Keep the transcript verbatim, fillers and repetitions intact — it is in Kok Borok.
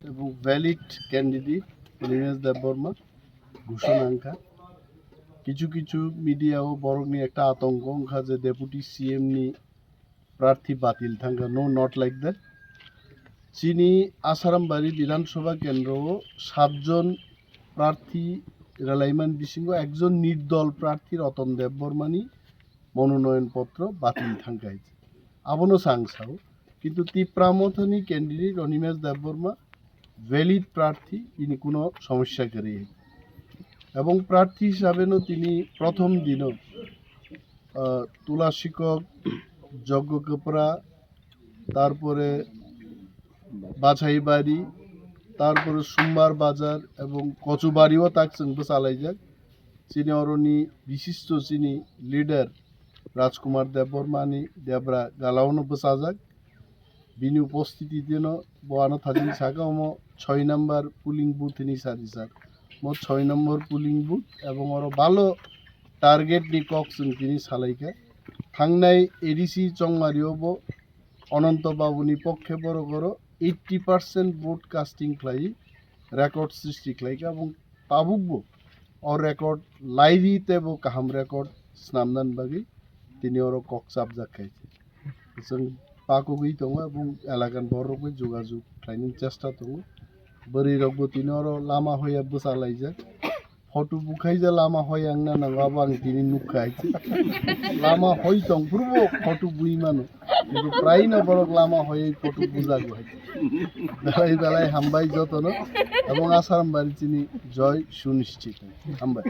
এবং valid candidate Animesh দেববর্মা ঘোষণা অংখা। কিছু কিছু মিডিয়াও বরং একটা আতঙ্ক অংখা যে ডেপুটি সিএম নি প্রার্থী বাতিল থাকা। No, not like that. Chini Asarambaria বিধানসভা কেন্দ্রও সাতজন প্রার্থী রেলাইমান বিসিংহ, একজন নির্দল প্রার্থী রতন দেববর্মানি মনোনয়ন পত্র বাতিল থাকা হয়েছে। Abono sangsao, কিন্তু তিপ্রা মথনি ক্যান্ডিডেট অনিমেষ দেববর্মা ভ্যালিড প্রার্থী, ইনি কোনো সমস্যা করে এবং প্রার্থী হিসাবে নো তিনি প্রথম দিনও আহ, তুলা শিক্ষক, যজ্ঞ কাপড়া, তারপরে বাছাইবাড়ি, তারপরে সোমবার বাজার এবং কচুবাড়িও তাক চোংবো চালাইজাক। Chini oroni বিশিষ্ট chini লিডার রাজকুমার দেববর্মানি দেবরা গালাওনো বসাজাক। Bini উপস্থিতি দিনো boano thajin saka omo ছয় নম্বর polling booth ni sadi sar. Mo ছয় নম্বর পুলিং বুথ এবং oro balo target ni kok chwng tini salaikha. Thangnai ADC Chongmari o bo Ananta বাবুনি পক্ষে borok oro eighty percent vote casting khlai record srishti khlaikha এবং tabuk bo o record lairi teibo kaham record snamnani bagwi tini oro kok chapjak khai. Chwng pakugwi tongo, ebong elakan borok bai jogajog khlainani chesta tongo. Bwrwi rokbo tini oro lama hoya bwsa laijak. Photo bukhaija lama hoya wngna nango, abo ang tini nukha hai se. Lama hoi tong phuru photo bui mano. Kintu prai no borok lama hoyai photo bujago hai se. Belai belai hambai jotono. Ebong Asaram bari chini joy sunischit. Hambai.